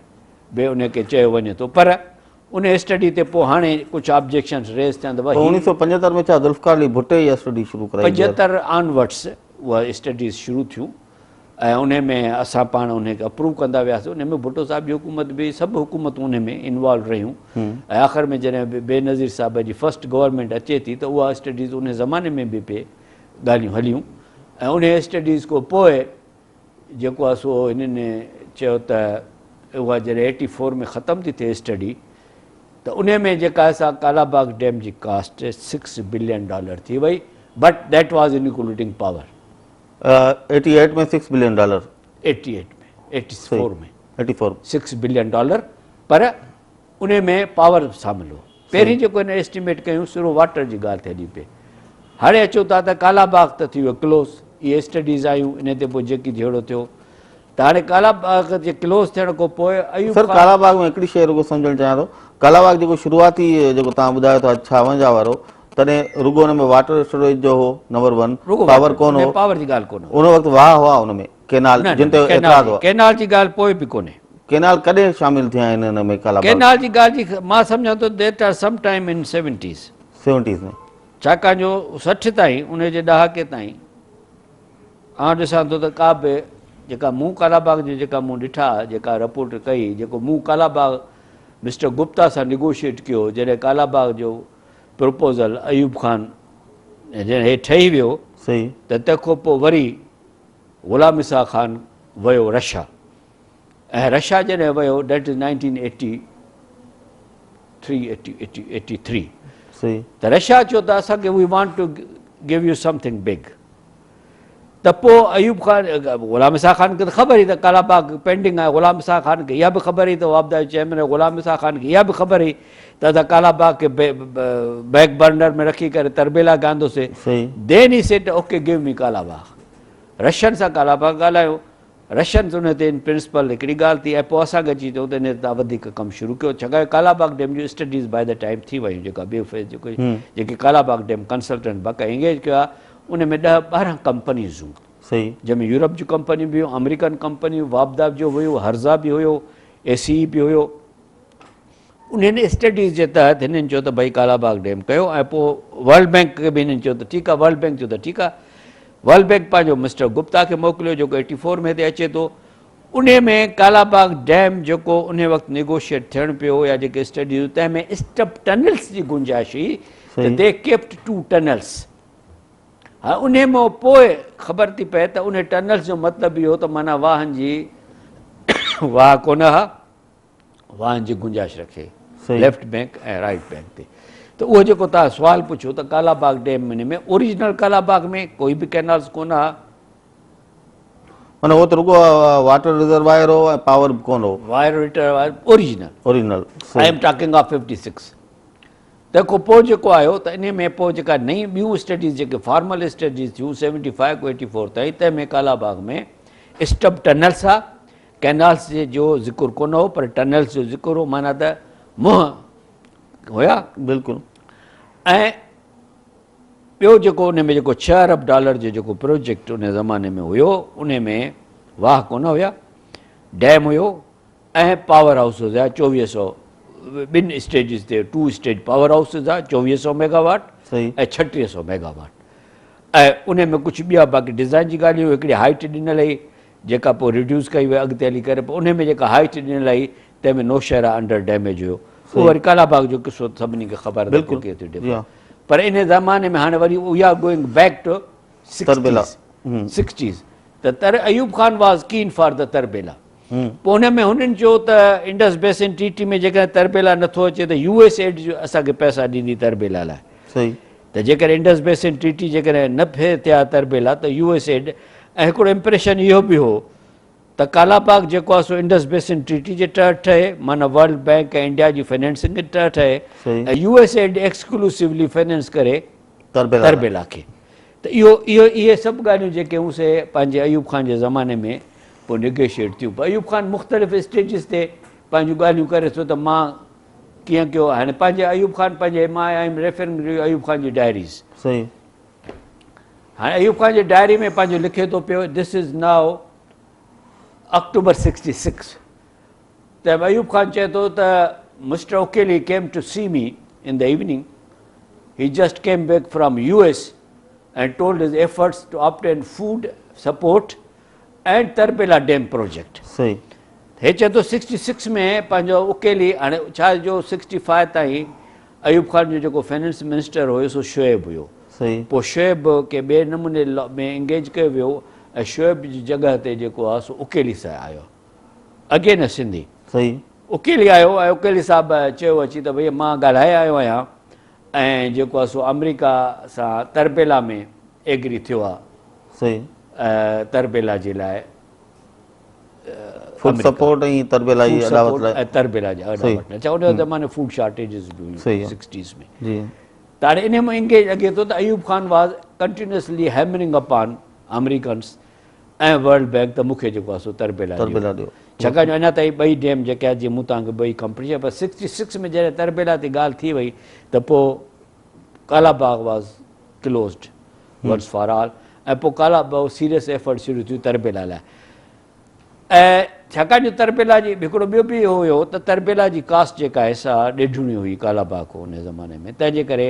به ان کي چيو وڃي ٿو پر ان اسٽڊي تي پوء هاڻي ڪجهه آبجيڪشنس ريز ٿيا ته پوء 1975 ۾ ڇا ذوالفقار علي ڀٽي اها اسٽڊي شروع ڪرائي؟ 75 آنورڊس اها اسٽڊيز شروع ٿيون ۽ انهي ۾ اسان پاڻ انهي کي اپروو ڪندا وياسين انهي ۾ ڀٽو صاحب جي حڪومت به سڀ حڪومتون انهي ۾ انوالو رهيون ۽ آخر ۾ جڏهن بينظير صاحب جي فرسٽ گورنمينٽ اچي ٿي ته اها اسٽڊيز انهي زماني ۾ به پئي ڳالهيون هليون ۽ انهي اسٽڊيز کان پوء جيڪو آهي سو هنن چيو ته اها جڏهن ايٽي فور ۾ ختم ٿي ٿئي اسٽڊي ته انهي ۾ جيڪا آهي سا ڪالا باغ ڊيم جي ڪاسٽ سڪس بلين ڊالر ٿي وئي but that was including power. Eighty eight ۾ six billion dollar. Eighty eight ۾ eighty four ۾. Eighty four. Six billion dollar پر انهي ۾ پاور شامل هو. پهرين جيڪو هن ايسٽيميٽ ڪيون سرو واٽر جي ڳالهه ٿي هلي پئي. هاڻي اچو ٿا ته ڪالا باغ ته ٿي ويو ڪلوز، اهي اسٽڊيز آيون انهي تي پوء جيڪي جهيڙو ٿيو ته هاڻي ڪالا باغ جي ڪلوز ٿيڻ کان پوء ايوب سر ڪالا باغ ۾ هڪڙي شيء رڳو سمجهڻ چاهيان ٿو ڪالا باغ جيڪو شروعاتي جيڪو توهان ٻڌايو ٿا ڇاونجاهه وارو تڏهن رڳو ان ۾ واٽر اسٽوريج جو هو نمبر ون پاور ڪونه هو پاور جي ڳالهه ڪونه ان وقت واهه هئا ان ۾ ڪينال جن تي اعتراض هئا ڪينال جي ڳالهه پوء به ڪونهي ڪينال ڪڏهن شامل ٿيا آهن ان ۾ ڪالا باغ ڪينال جي ڳالهه جي مان سمجهان ٿو that are some time in seventies seventies ۾ ڇاڪاڻ جو 60 تائين ان جي ڏهاڪي تائين آئون ڏسان ٿو ته ڪا به جيڪا مون ڪالا باغ جي جيڪا مون ڏٺا جيڪا رپورٽ ڪئي جيڪو مون ڪالا باغ مسٽر گپتا سان نيگوشيٽ ڪيو جڏهن ڪالا باغ جو پروپوزل ايوب خان جڏهن هي ٺهي ويو ته تنهن کان پوء وري غلام اسحاق خان ويو رشا ۽ رشا جڏهن ويو that is nineteen eighty three eighty eighty three ته رشا چيو ته اسان کي we want to give you something big ته پوء ايوب خان غلام اسحاق خان کي ته خبر هئي ته ڪالا باغ پينڊنگ آهي غلام اسحاق خان کي اها به خبر هئي ته واپڊا جو چيئرمين آهي غلام اسحاق خان کي اها به خبر هئي ته اسان ڪالا باغ کي بيڪ برنر ۾ رکي ڪري تربيلا کي آندوسي دين هي سيڊ اوڪي گيو مي ڪالا باغ رشين سان ڪالا باغ ڳالهايو رشنز ان تي ان پرنسپل هڪڙي ڳالهه ٿي ۽ پوء اسان کي اچي چيو ته ان تي توهان وڌيڪ ڪم شروع ڪيو ڇاڪاڻ Kala Bagh dam June studies by the time ٿي ويون جيڪا ٻيو فيز جيڪو جيڪي ڪالا باغ ڊيم ڪنسلٽنٽ باقاعده انگيج ڪيو آهي ان ۾ ڏهه ٻارهن ڪمپنيز هيون جنهن ۾ يورپ جون ڪمپنيون به هيون آمريڪن ڪمپنيون واپڊا جو هيو هرزا به هيو اي سي اي به هيو انهن اسٽڊيز جي تحت هنن چيو ته ڀئي ڪالا باغ ڊيم ڪيو ۽ پوء ورلڊ بئنڪ کي به هنن چيو ته ٺيڪ آهي ورلڊ بئنڪ چيو ته ٺيڪ آهي ورلڊ بئنڪ پنهنجو مسٽر گپتا کي موڪليو جيڪو ايٽي فور ۾ هتي اچي ٿو انهي ۾ ڪالا باغ ڊيم جيڪو انهي وقت نيگوشيئيٽ ٿيڻ پيو يا جيڪي اسٽڊيز تنهن ۾ اسٽپ ٽنلس جي گنجائش هئي ته the kept two tunnels ها انهي مان پوء خبر ٿي پئي ته انهي ٽنلس جو مطلب اهو ته معنيٰ واهن جي واهه ڪونه ها واهن جي گنجائش رکي ليفٽ بينڪ ۽ رائيٽ بينڪ تي ته اهو جيڪو توهان سوال پڇيو ته ڪالا باغ ڊيم ۾ اوريجنل ڪالا باغ ۾ ڪوئي به ڪينالز ڪونه ها معنيٰ اهو ته رڳو واٽر ريزروائر هو ۽ پاور به ڪونه هو water reservoir original original I am talking of 56 تنهن کان پوء جيڪو آيو ته انهي ۾ پوء جيڪا نئين ٻيون اسٽڊيز جيڪي فارمل اسٽڊيز ٿيون 75 کان 84 تائين تنهن ۾ ڪالا باغ ۾ اسٽب ٽنلس ها ڪئنالس جي جو ذڪر ڪونه هو پر ٽنلس جو ذڪر هو معنيٰ ته منهن هيا. بلڪل. ۽ ٻيو جيڪو ان ۾ جيڪو ڇهه ارب ڊالر جو جيڪو پروجيڪٽ ان زماني ۾ هيو ان ۾ واهه ڪونه هيا ڊيم هيو ۽ پاور هائوس هيا چوويهه سو ٻن اسٽيجز تي ٽو اسٽيج پاور هائوسز ها چوويهه سو ميگا واٽ ۽ ڇٽيهه سو ميگا واٽ ۽ ان ۾ ڪجهه ٻيا باقي ڊزائن جي ڳالهيون هڪڙي هائيٽ ڏنل هئي جيڪا پوء ريڊيوس ڪئي وئي اڳتي هلي ڪري پوء انهي ۾ جيڪا هائيٽ ڏنل هئي تنهن ۾ نوشهره انڊر ڊيميج هيو اهو وري ڪالا باغ جو قصو سڀني کي خبر آهي ته ڪيئن ٿيو ڊيميج پر انهي زماني ۾ هاڻي وري we are going back to sixties sixties ته تر Ayub Khan was keen for the Tarbela پوء ان ۾ هنن چيو ته انڊس بيسن ٽريٽي ۾ جيڪڏهن تربيلا نٿو اچي ته يو ايس ايڊ اسان کي پئسا ڏيندي تربيلا لاء صحيح ته جيڪڏهن انڊس بيسن ٽريٽي جيڪڏهن نه ڦي ٿيا تربيلا ته يو ايس ايڊ ۽ هڪڙو امپريشن اهو به هو ته ڪالا باغ جيڪو آهي سو انڊس بيسن ٽريٽي جي تحت ٺهي معنيٰ ورلڊ بئنڪ ۽ انڊيا جي فنانسنگ جي تحت ٺهي ۽ U S aid exclusively finance ڪري تربيلا کي ته اهو اهو اهي سڀ ڳالهيون جيڪي هون سي پنهنجي ايوب خان جي زماني ۾ پوء نيگوشيئيٽ ٿيون پوء ايوب خان مختلف اسٽيجز تي پنهنجون ڳالهيون ڪري ٿو ته مان ڪيئن ڪيو هاڻي پنهنجي ايوب خان پنهنجي مان I am referring to Ayub Khan جي ڊائريز صحيح هاڻي ايوب خان جي ڊائري ۾ پنهنجو لکي ٿو پيو this is now October 66 ته ايوب خان چئي ٿو ته Mister Uqaili came to see me in the evening, he just came back from U S and told his efforts to obtain food support and Tarbela dam project. صحيح. هي چئي ٿو 66 ۾ پنهنجو اڪيلي هاڻي ڇا جو 65 تائين ايوب خان جو جيڪو فنانس منسٽر هيو سو شعيب هيو. صحيح. پوء شعيب کي ٻئي نموني ۾ انگيج ڪيو ويو ۽ شعيب جي جڳهه تي جيڪو آهي سو اڪيلي صاحب آيو. اگين ا سنڌي. صحيح. اڪيلي آيو ۽ اڪيلي صاحب چيو اچي ته ڀئي مان ڳالهائي آيو آهيان ۽ جيڪو آهي سو آمريڪا سان تربيلا ۾ ايگري ٿيو آهي. صحيح. تربيلا جي لاء فوڊ سپورٽ ۽ تربيلا جي اڏاوت لاء ۽ تربيلا جي اڏاوت لاء اڇا ان زماني فوڊ شارٽيجز به هيون سڪسٽيز ۾ جي ته هاڻي انهي مان انگيج لڳي ٿو ته Ayub Khan was continuously hammering upon Americans ۽ World Bank ته مون کي جيڪو آهي سو تربيلا ڏيو ڇاڪاڻ جو اڃا تائين ٻئي ڊيم جيڪي آهي جيئن مون توهان کي ٻئي ڪمپٽيشن پر 66 ۾ جڏهن تربيلا تي ڳالهه ٿي وئي ته پوء Kala Bagh was closed once for all ۽ پوء ڪالا باغ سيريس ايفرٽ شروع ٿيون تربيلا لاء ۽ ڇاڪاڻ جو تربيلا جي هڪڙو ٻيو به اهو هيو ته تربيلا جي ڪاسٽ جيڪا آهي سا ڏيڍوڻي هئي ڪالا باغ کان ان زماني ۾ تنهن جي ڪري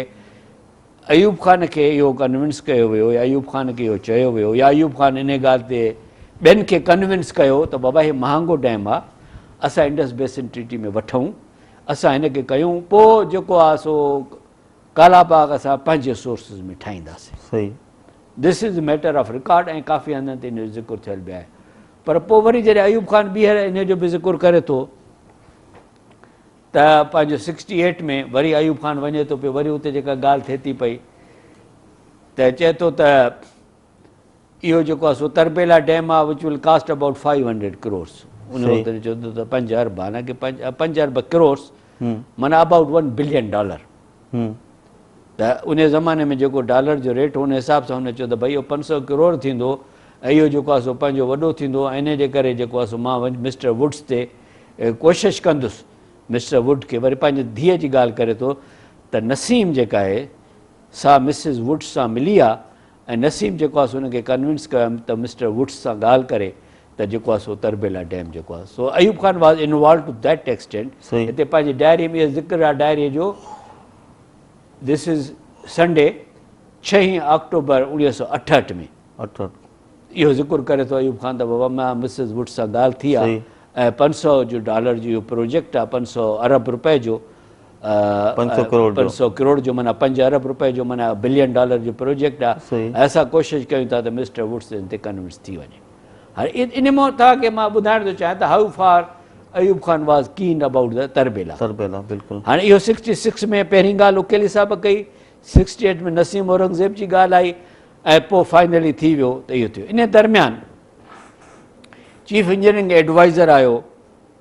ايوب خان کي اهو ڪنونس ڪيو ويو يا ايوب خان کي اهو چيو ويو يا ايوب خان ان ڳالهه تي ٻين کي ڪنونس ڪيو ته بابا هي مهانگو ڊيم آهي اسان انڊس بيسن ٽريٽي ۾ وٺون اسان هن کي ڪيون پوء جيڪو آهي سو ڪالا باغ اسان پنهنجي سورسز ۾ ٺاهينداسين. صحيح. This is matter of record ۽ ڪافي هنڌن تي ان جو ذڪر ٿيل به آهي. پر پوء وري جڏهن ايوب خان ٻيهر ان جو به ذڪر ڪري ٿو ته پنهنجو سڪسٽي ايٽ ۾ وري ايوب خان وڃي ٿو پيو وري اتي جيڪا ڳالهه ٿئي ٿي پئي ته چئي ٿو ته اهو جيڪو آهي سو تربيلا ڊيم آهي which will cost about 500 crores ان وقت چيو ته 5 ارب حالانڪه 5 ارب ڪروڙس معنيٰ ابائوٽ 1 بلين ڊالر ته ان زماني ۾ جيڪو ڊالر جو ريٽ هو ان حساب سان هن چيو ته ڀئي اهو 500 ڪروڙ ٿيندو ۽ اهو جيڪو آهي سو پنهنجو وڏو ٿيندو ۽ ان جي ڪري جيڪو آهي سو مان وڃ مسٽر ووڊس تي ڪوشش ڪندس مسٽر ووڊ کي وري پنهنجي ڌيء جي ڳالهه ڪري ٿو ته نسيم جيڪا آهي سا مسز ووڊس سان ملي آ ۽ نسيم جيڪو آهي سو ان کي ڪنونس ڪيو ته مسٽر ووڊس سان ڳالهه ڪري ته جيڪو آهي سو تربيلا ڊيم جيڪو آهي سو Ayub Khan was involved to that extent هتي پنهنجي ڊائري ۾ اهو ذڪر آهي ڊائري جو دس از سنڊي ڇهين آڪٽوبر 1968 ۾ اهو ذڪر ڪري ٿو ايوب خان ته بابا مان مسز ووڊس سان ڳالهه ٿي آهي ۽ 500 جو ڊالر جو اهو پروجيڪٽ آهي 500 ارب روپئي جو 500 ڪروڙ جو معنيٰ 5 ارب روپئي جو معنيٰ بلين ڊالر جو پروجيڪٽ آهي ۽ اسان ڪوشش ڪيون ٿا ته مسٽر ووڊس ان تي ڪنونس ٿي وڃي. هاڻي ان مان توهان کي مان ٻڌائڻ ٿو چاهيان ته how far Ayub Khan was keen about the Tarbela. Tarbela بلڪل. هاڻي اهو 66 ۾ پهرين ڳالهه اڪيلي صاحب ڪئي، 68 ۾ نسيم اورنگزيب جي ڳالهه آئي ۽ پوء فائنلي ٿي ويو ته اهو ٿيو. ان درميان چيف انجنيئرنگ ايڊوائزر آيو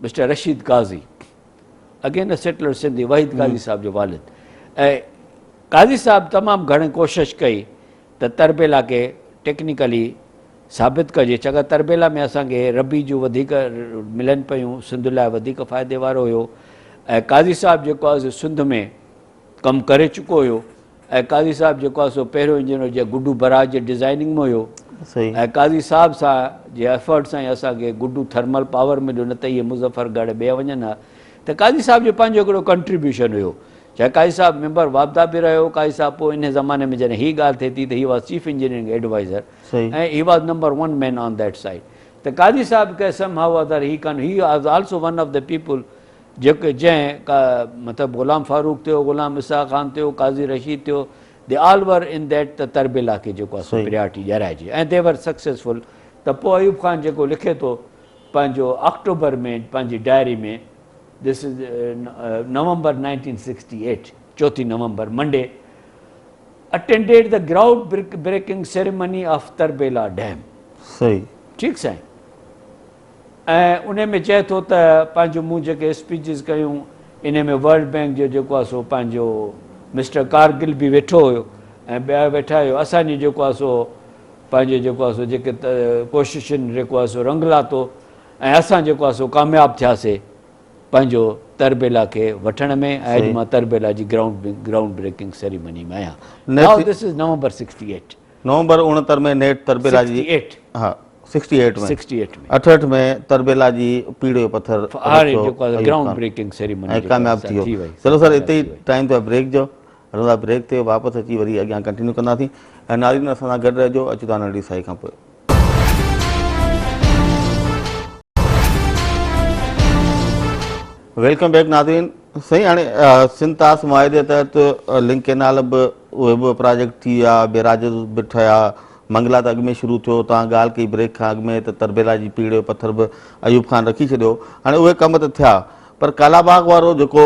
mister Rashid Qazi. Again a settler Sindhi Waheed Qazi صاحب جو والد ۽ قاضي صاحب تمام گهڻي ڪوشش ڪئي ته تربيلا کي ٽيڪنيڪلي ثابت ڪجي ڇاڪاڻ تربيلا ۾ اسان کي ربي جون وڌيڪ ملن پيون سنڌ لاء وڌيڪ فائدي وارو هيو ۽ قاضي صاحب جيڪو آهي سنڌ ۾ ڪم ڪري چڪو هيو ۽ قاضي صاحب جيڪو آهي سو پهريون انجنيئر جي گڊو بئراج جي ڊزائننگ ۾ هيو ۽ قاضي صاحب سان جي ايفرٽ سان ئي اسان کي گڊو ٿرمل پاور مليو نه ته اهي مظفر ڳڙهه ٻيا وڃن ها ته قاضي صاحب جو پنهنجو هڪڙو ڪنٽريبيوشن هيو چاهي قاضي صاحب ميمبر واپڊا به رهيو قاضي صاحب پوء انهي زماني ۾ جڏهن هي ڳالهه ٿئي ٿي ته he was chief engineering adviser ۽ he was number one man on that side ته قاضي صاحب کي سم how other هي ڪن he was also one of the people جيڪي جنهن مطلب غلام فاروق ٿيو، غلام اسحاق خان ٿيو، قاضي رشيد ٿيو، they all were in that ته تربيلا کي جيڪو آهي سو پريارٽي ڏيارائجي ۽ the were successful ته پوء ايوب خان جيڪو لکي ٿو پنهنجو آڪٽوبر ۾ پنهنجي ڊائري ۾ this is November 1968 چوٿين November Monday attended the ground breaking ceremony of Tarbela dam. صحيح. ٺيڪ سائين. ۽ انهي ۾ چئي ٿو ته پنهنجو مون جيڪي اسپيچز ڪيون انهي ۾ ورلڊ بينڪ جو جيڪو آهي سو پنهنجو مسٽر ڪارگل به ويٺو هيو ۽ ٻيا ويٺا هيو اسان جي جيڪو آهي سو پنهنجو جيڪو آهي سو جيڪي ڪوششن جيڪو آهي سو رنگ لاتو ۽ اسان جيڪو آهي سو ڪامياب ٿياسي پنهنجو تربيلا کي وٺڻ ۾ ۽ اڄ مان تربيلا جي گرائونڊ بريڪنگ سيريمني ۾ آهيان. Now this is November 68. November 69 ۾ نيٺ تربيلا جي 68. ها. 68 ۾. 68 ۾. 68 ۾ تربيلا جي پيڙهه جو پٿر هاڻي جيڪو آهي گرائونڊ بريڪنگ سيريمني ۽ ڪامياب ٿي ويو. چلو سر اتي ئي ٽائيم ٿيو آهي بريڪ جو، هلون ٿا بريڪ تي واپس اچي وري اڳيان ڪنٽينيو ڪنداسين ۽ ناظرين اسان سان گڏ رهجو اچون ٿا ننڍڙي سائي کان پوء. Welcome back ناظرين سائين هاڻي سنڌ طاس معاهدي تحت لنڪ ڪينال به اهي به پراجيڪٽ ٿي ويا بيراجز به ٺهيا منگلا ته اڳ ۾ شروع ٿيو توهان ڳالهه ڪئي بريڪ کان اڳ ۾ ته تربيلا جي پيڙهه جو پٿر به ايوب خان رکي ڇڏيو هاڻي اهي ڪم ته ٿيا پر ڪالا باغ وارو جيڪو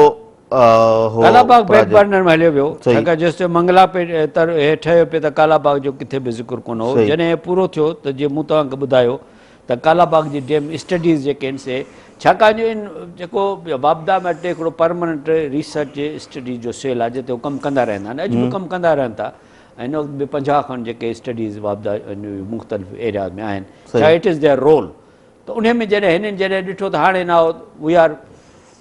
هو ڪالا باغ بيڪ برنر ۾ هليو ويو ڇاڪاڻ جيستائين منگلا پي تر هي ٺهيو پئي ته ڪالا باغ جو ڪٿي به ذڪر ڪونه هو جڏهن هي پورو ٿيو ته جيئن مون توهان کي ٻڌايو ته ڪالا باغ جي ڊيم اسٽڊيز جيڪي آهن سي ڇاڪاڻ جو ان جيڪو واپڊا ۾ اٽي هڪڙو پرماننٽ ريسرچ اسٽڊيز جو سيل آهي جتي هو ڪم ڪندا رهندا آهن اڄ به ڪم ڪندا رهن ٿا ۽ هن وقت به 50 کن جيڪي اسٽڊيز واپڊا مختلف ايرياز ۾ آهن ڇا it is their role ته انهي ۾ جڏهن هنن جڏهن ڏٺو ته هاڻي ناو we are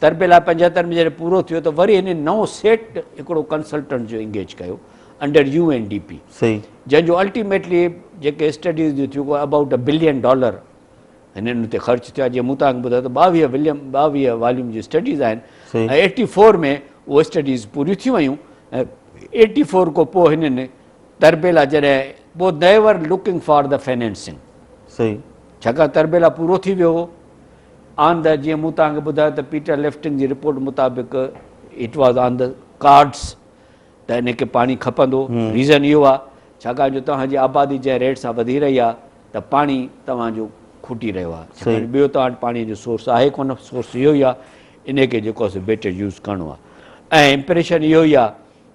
Tarbela 75 ۾ جڏهن پورو ٿيو ته وري هنن نئون سيٽ هڪڙو ڪنسلٽنٽ جو انگيج ڪيو under U N D P جنهن جو الٽيميٽلي جيڪي اسٽڊيز جون ٿيون ابائوٽ ا بلين ڊالر هنن تي خرچ ٿيا جيئن مون توهان کي ٻڌايو ته 22 وليم 22 واليوم جون اسٽڊيز آهن ۽ 84 ۾ اهي اسٽڊيز پوريون ٿي ويون ۽ 84 کان پوء هنن تربيلا جڏهن پوء they were looking for the financing صحيح ڇاڪاڻ تربيلا پورو ٿي ويو هو آن the جيئن مون توهان کي ٻڌايو ته پيٽر لفٽنگ جي رپورٽ مطابق it was on the cards ته ان کي پاڻي کپندو ريزن اهو آهي ڇاڪاڻ جو توهان جي آبادي جنهن ريٽ سان وڌي رهي آهي ته پاڻي توهان جو کوٽي رهيو آهي ڇاڪاڻ ٻيو توهان وٽ پاڻي جو سورس آهي ڪونه سورس اهو ئي آهي ان کي جيڪو آهي سو بيٽر يوز ڪرڻو آهي ۽ امپريشن اهو ئي آهي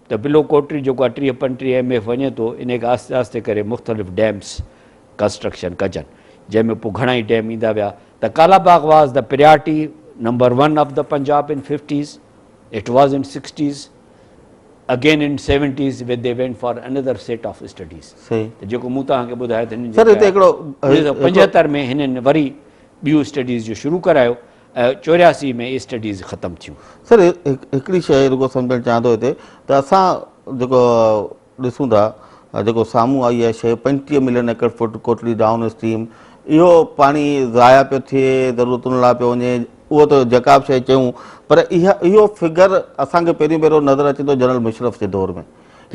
ته بلو ڪوٽري جيڪو آهي 30 35 ايم ايف وڃي ٿو ان کي آهستي آهستي ڪري مختلف ڊيمس ڪنسٽرڪشن ڪجن جنهن ۾ پوء گهڻا ئي ڊيم ايندا ويا ته Kala Bagh was the priority number 1 of the Punjab in fifties it was in sixties again in seventies with they went for another set of studies ته جيڪو مون توهان کي ٻڌايو ته هنن سر هتي هڪڙو 1975 ۾ هنن وري ٻيون اسٽڊيز جو شروع ڪرايو ۽ 84 ۾ اسٽڊيز ختم ٿيون. سر هڪڙي شيء رڳو سمجهڻ چاهيان ٿو هتي ته اسان جيڪو ڏسون ٿا جيڪو سامهون آئي آهي شيء 35 ملين ايڪڙ فوٽ ڪوٽڙي ڊائون اسٽريم اهو پاڻي ضايع پيو ٿئي ضرورتن لاء پيو وڃي اهو ته جيڪا به شيء چيون پر اها اهو فگر اسان کي پهريون ڀيرو نظر اچي ٿو جنرل مشرف جي دور ۾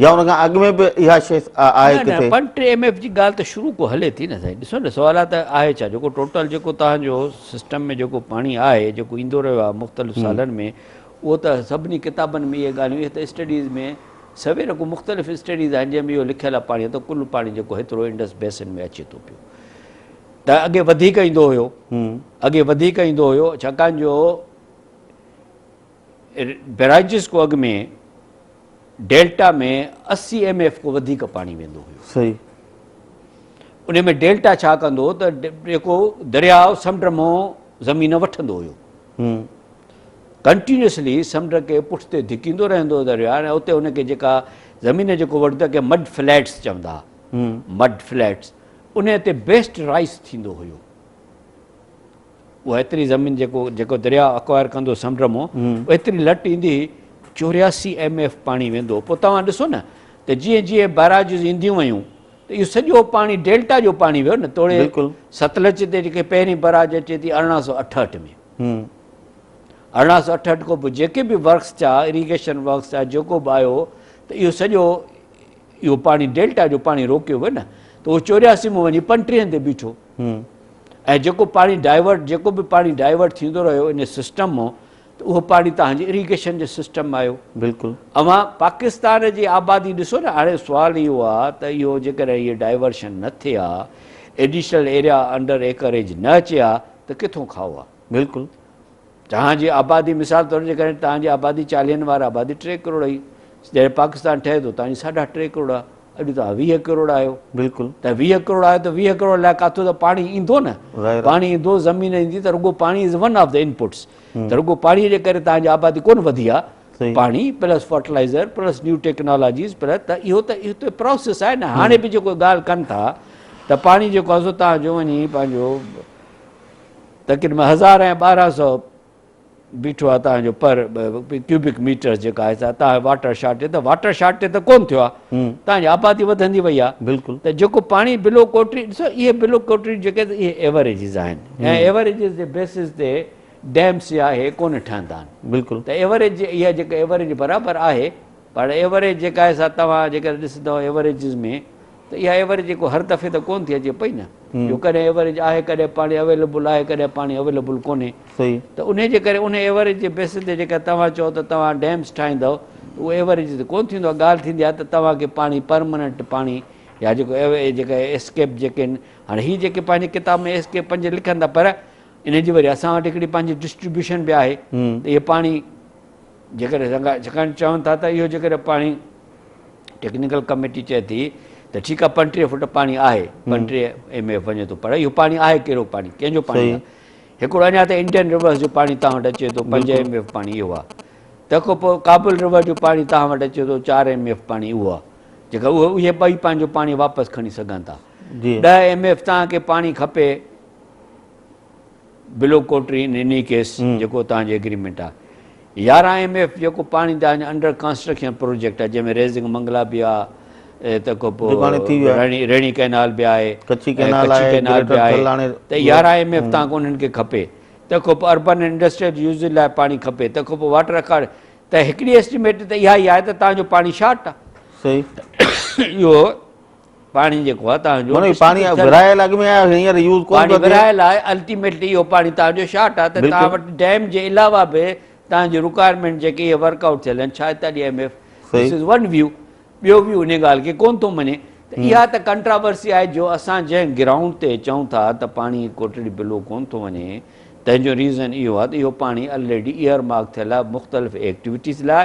يا ان کان اڳ ۾ به اها شيء آهي نه نه ڪٿي؟ 35 ايم ايف جي ڳالهه ته شروع کان هلي ٿي نه سائين ڏسو نه سوال آهي ته آهي ڇا جيڪو ٽوٽل جيڪو توهان جو سسٽم ۾ جيڪو پاڻي آهي جيڪو ايندو رهيو آهي مختلف سالن ۾ اهو ته سڀني ڪتابن ۾ اهي ڳالهيون اهي ته اسٽڊيز ۾ سوين رقم مختلف اسٽڊيز آهن جنهن ۾ اهو لکيل آهي پاڻي ته ڪل پاڻي جيڪو هيترو انڊس بيسن ۾ اچي ٿو پيو ته اڳي وڌيڪ ايندو هيو اڳي وڌيڪ ايندو هيو ڇاڪاڻ جو بيراجز کو اڳ ۾ ڊيلٽا ۾ 80 ايم ايف کو وڌيڪ پاڻي ويندو هيو صحيح ان ۾ ڊيلٽا ڇا ڪندو هو ته جيڪو درياء سمنڊ مون زمين وٺندو هيو ڪنٽينيوسلي سمنڊ کي پٺتي ڌڪيندو رهندو هو درياء ۽ اتي ان کي جيڪا زمين جيڪو وٺندو کي مڊ فليٽس چوندا مڊ فليٽس انهيء تي بيسٽ رائس ٿيندو هيو. اها ايتري زمين جيڪو جيڪو درياء اڪوائر ڪندو سمنڊ مون ايتري لٽ ايندي هئي 84 ايم ايف پاڻي ويندو هو. پوء توهان ڏسو نه ته جيئن جيئن بئراجز اينديون ويون ته اهو سڄو پاڻي ڊيلٽا جو پاڻي ويو نه توڙي ستلج تي جيڪي پهرين بئراج اچي ٿي 1868 ۾ 1868 کان پوء جيڪي به ورڪس ٿيا اريگيشن ورڪس ٿيا جيڪو به آيو ته اهو سڄو اهو پاڻي ڊيلٽا جو پاڻي روڪيو ويو نه ته اهو 84 مان وڃي 35 تي بيٺو ۽ جيڪو پاڻي ڊائيورٽ جيڪو به پاڻي ڊائيورٽ ٿيندو رهيو ان سسٽم مان ته اهو پاڻي توهان جي اريگيشن جي سسٽم ۾ آيو. بلڪل. اوهان پاڪستان جي آبادي ڏسو نه هاڻي سوال اهو آ ته اهو جيڪڏهن اهي ڊائيورشن نه ٿئي ها ايڊيشنل ايريا انڊر ايڪريج نه اچي ها ته ڪٿون کائو ها. بلڪل. توهان جي آبادي مثال طور جيڪڏهن توهان جي آبادي چاليهن وار آبادي 3 ڪروڙ هئي جڏهن پاڪستان ٺهي ٿو توهان جي ساڍا 3 ڪروڙ آهي اڄ توهان 20 ڪروڙ آهيو. بلڪل. ته 20 ڪروڙ آهيو ته 20 ڪروڙ لاء ڪاٿو ته پاڻي ايندو نه پاڻي ايندو زمين ايندي ته رڳو پاڻي is one of the inputs ته رڳو پاڻي جي ڪري توهان جي آبادي ڪونه وڌي آهي پاڻي plus fertilizer plus new technologies plus ته اهو ته اهو ته پروسيس آهي نه هاڻي به جيڪو ڳالهه ڪن ٿا ته پاڻي جيڪو آهي سو توهان جو وڃي پنهنجو تقريبن هزار ۽ 1200 بيٺو آهي توهان جو پر ڪيوبڪ ميٽرز جيڪا آهي سا توهان واٽر شارٽيج ته واٽر شارٽيج ته ڪونه ٿيو آهي توهان جي آبادي وڌندي وئي آهي بلڪل ته جيڪو پاڻي بلو ڪوٽري ڏسو اهي بلو ڪوٽري جيڪي اهي ايوريجز آهن ۽ ايوريجز جي بيسز تي ڊيمس يا اهي ڪونه ٺهندا آهن بلڪل ته ايوريج اها جيڪا ايوريج برابر آهي پر ايوريج جيڪا آهي سا توهان جيڪڏهن ڏسندو ايوريجز ۾ ته اها ايوريج جيڪو هر دفعي ته ڪونه ٿي اچي پئي نه جو ڪڏهن ايوريج آهي ڪڏهن پاڻي اويليبل آهي ڪڏهن پاڻي اويليبل ڪونهي ته انهي جي ڪري انهي ايوريج جي بيسس تي جيڪا توهان چئو ته توهان ڊيمس ٺاهيندؤ ته اهو ايوريج تي ڪونه ٿيندو آهي ڳالهه ٿيندي آهي ته توهان کي پاڻي پرماننٽ پاڻي يا جيڪو جيڪا اسڪيپ جيڪي آهن هاڻي هي جيڪي پنهنجي ڪتاب ۾ اسڪيپ پنج لکن ٿا پر انهي جي وري اسان وٽ هڪڙي پنهنجي ڊسٽريبيوشن به آهي ته اهي پاڻي جيڪڏهن ڇاڪاڻ چون ٿا ته اهو جيڪڏهن پاڻي ٽيڪنيڪل ڪميٽي چئي ٿي ته ٺيڪ آهي 35 فوٽ پاڻي آهي 35 ايم ايف وڃي ٿو پر اهو پاڻي آهي ڪهڙو پاڻي ڪنهن جو پاڻي آهي هڪڙو اڃا ته انڊين ريورس جو پاڻي توهان وٽ اچي ٿو 5 ايم ايف پاڻي اهو آهي تنهن کان پوء ڪابل ريور جو پاڻي توهان وٽ اچي ٿو 4 ايم ايف پاڻي اهو آهي جيڪا اهو اهي ٻئي پنهنجو پاڻي واپس کڻي سگهن ٿا 10 ايم ايف توهان کي پاڻي کپي بلو ڪوٽري ان انهي ڪيس جيڪو توهان جي ايگريمينٽ آهي 11 ايم ايف جيڪو پاڻي توهان جو انڊر ڪنسٽرڪشن پروجيڪٽ آهي جنهن ۾ ريزنگ منگلا به آهي ته ڪو پوء ريڻي ريڻي ڪئنال به آهي ڪچي ڪئنال آهي ڪئنال به آهي ته 11 ايم ايف توهان کي انهن کي کپي تنهن کان پوء اربن انڊسٽريل يوز لاء پاڻي کپي تنهن کان پوء واٽر اڪارڊ ته هڪڙي ايسٽيميٽ ته اها ئي آهي ته توهان جو پاڻي شارٽ آهي صحيح اهو پاڻي جيڪو آهي توهان جو معنيٰ پاڻي ورهايل اڳ ۾ آهي هينئر يوز ڪونه پاڻي ورهايل آهي الٽيميٽلي اهو پاڻي توهان جو شارٽ آهي ته توهان وٽ ڊيم جي علاوه به توهان جي رڪوائرمينٽ جيڪي اهي ورڪ آئوٽ ٿيل آهن 46 M F this is one view ٻيو ويو ان ڳالهه کي ڪونه ٿو مڃي ته اها ته ڪنٽراورسي آهي جو اسان جنهن گرائونڊ تي چئون ٿا ته پاڻي ڪوٽڙي بلو ڪونه ٿو وڃي تنهن جو ريزن اهو آهي ته اهو پاڻي الريڊي ايئر مارڪ ٿيل آهي مختلف ايڪٽيوٽيز لاء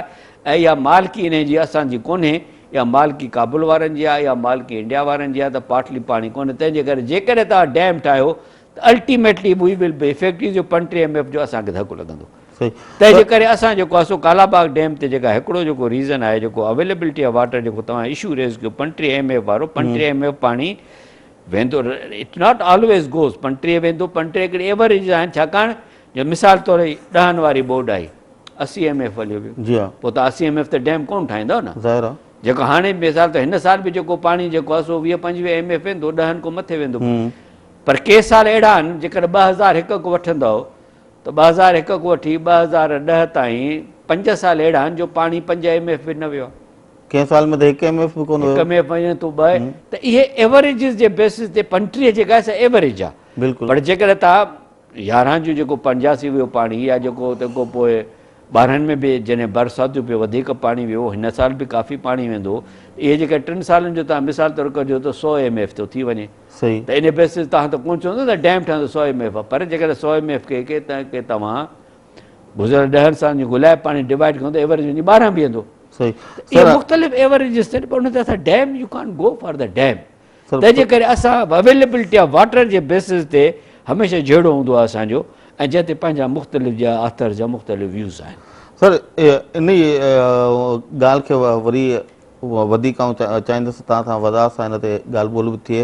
۽ اها مالڪي انهي جي اسان جي ڪونهي اها مالڪي ڪابل وارن جي آهي اها مالڪي انڊيا وارن جي آهي ته پارٽلي پاڻي ڪونهي تنهن جي ڪري جيڪڏهن توهان ڊيم ٺاهيو ته الٽيميٽلي وي ول بي افيڪٽ جو 35 ايم ايف جو اسان کي ڌڪ لڳندو تنهن جي ڪري اسان جيڪو آهي سو ڪالا باغ ڊيم تي جيڪا هڪڙو جيڪو ريزن آهي جيڪو اويليبلٽي آف واٽر جيڪو توهان اشو ريز ڪيو 35 ايم ايف وارو 35 ايم ايف پاڻي ويندو it not always goes 35 ويندو 35 هڪڙي ايوريج آهن ڇاڪاڻ جو مثال طور ڏهن واري ٻوڏ آئي 80 ايم ايف هليو ويو جي ها پوء ته 80 ايم ايف ته ڊيم ڪونه ٺاهيندو نه ظاهر آ جيڪو هاڻي مثال ته هن سال به جيڪو پاڻي جيڪو آ سو 20 25 ايم ايف ويندو ڏهن کان مٿي ويندو پر ڪي سال اهڙا آهن جيڪڏهن 2001 کان وٺندو ته 2001 کان وٺي 2010 تائين پنج سال اهڙا آهن جو پاڻي 5 ايم ايف به نه ويو آ ڪنهن سال ۾ ته هڪ ايم ايف به ڪونه ويو هڪ ايم ايف وڃي ٿو ٻه ته اهي ايوريجز جي بيسس تي 35 جيڪا آهي سا ايوريج آ بلڪل پر جيڪڏهن توهان 11 جو جيڪو 85 ويو پاڻي يا جيڪو تنهن کان پوء 12 ۾ به جڏهن برساتيون پيو وڌيڪ پاڻي ويو هن سال به ڪافي پاڻي ويندو اهي جيڪا ٽن سالن جو توهان مثال طور ڪڍيو ته 100 ايم ايف ٿو ٿي وڃي صحيح ته ان بيسس توهان ته ڪونه چوندو ته ڊيم ٺهندو 100 ايم ايف پر جيڪڏهن 100 ايم ايف کي ڪي توهان گذريل ڏهن سالن جي گلائي پاڻي ڊوائيڊ ڪيون ته ايوريج وڃي 12 بيهندو صحيح اهي مختلف ايوريجز ٿين پر ان تي اسان ڊيم يو ڪان گو فار the dam تنهن جي ڪري اسان اويليبلٽي آف واٽر جي بيسس تي هميشه جهيڙو هوندو آهي اسان جو ۽ جنهن تي پنهنجا مختلف جا آٿر جا مختلف ويوز آهن. سر انهي ڳالهه کي وري وڌيڪ آئون چاهيندس ته توهان سان وضاحت سان ان تي ڳالهه ٻولهه به ٿئي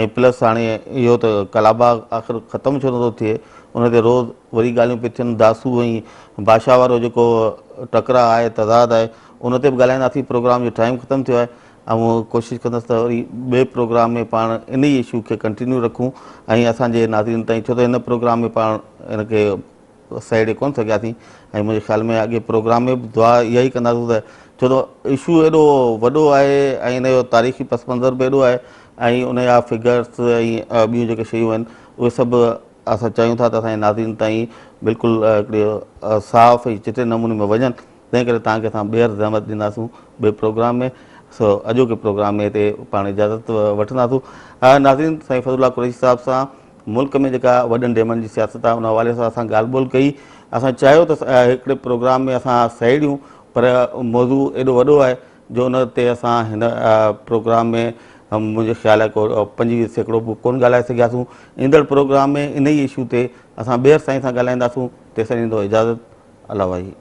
۽ پلس هاڻي اهو ته ڪالاباغ آخر ختم ڇو نٿو ٿئي ان تي روز وري ڳالهيون پيون ٿين داسو ۽ بادشاهه وارو جيڪو ٽڪراء آهي تضاد آهي ان تي به ڳالهائينداسين پروگرام جو ٽائيم ختم ٿيو آهي آئون ڪوشش ڪندس ته وري ٻئي پروگرام ۾ پاڻ ان ئي اشو کي ڪنٽينيو رکون ۽ اسان جي ناظرين تائين ڇو ته هن پروگرام ۾ پاڻ ان کي سهيڙي ڪونه سگهياسين ۽ منهنجي خيال ۾ اڳي پروگرام ۾ به دعا اها ئي ڪنداسون ته ڇو ته اشو ايڏو وڏو آهي ۽ ان جو تاريخي پس منظر به ايڏو آهي ۽ ان جا فگرس ۽ ٻيون جيڪي شيون آهن اهي سڀ اسان چاهيون ٿا ته اسان جي ناظرين تائين بلڪل هڪڙي صاف ۽ چٽي نموني ۾ وڃن تنهن ڪري توهان کي اسان ٻيهر زحمت ڏينداسون ٻئي پروگرام ۾ سو اڄوڪي پروگرام ۾ هتي پاڻ اجازت وٺنداسون ناظرين سائين فضل الله قريشي صاحب سان ملڪ ۾ جيڪا وڏن ڊيمن جي سياست آهي ان حوالي سان اسان ڳالهه ٻولهه ڪئي اسان چاهيو ته هڪڙي پروگرام ۾ اسان سهيڙيون پر موضوع ايڏو وڏو آهي جو ان تي اسان هن پروگرام ۾ منهنجي خيال آهي ڪو 25% به ڪونه ڳالهائي سگهياسون ايندڙ پروگرام ۾ ان ئي اشو تي اسان ٻيهر سائين سان ڳالهائينداسون تيسين ڏيندو اجازت الله واهي.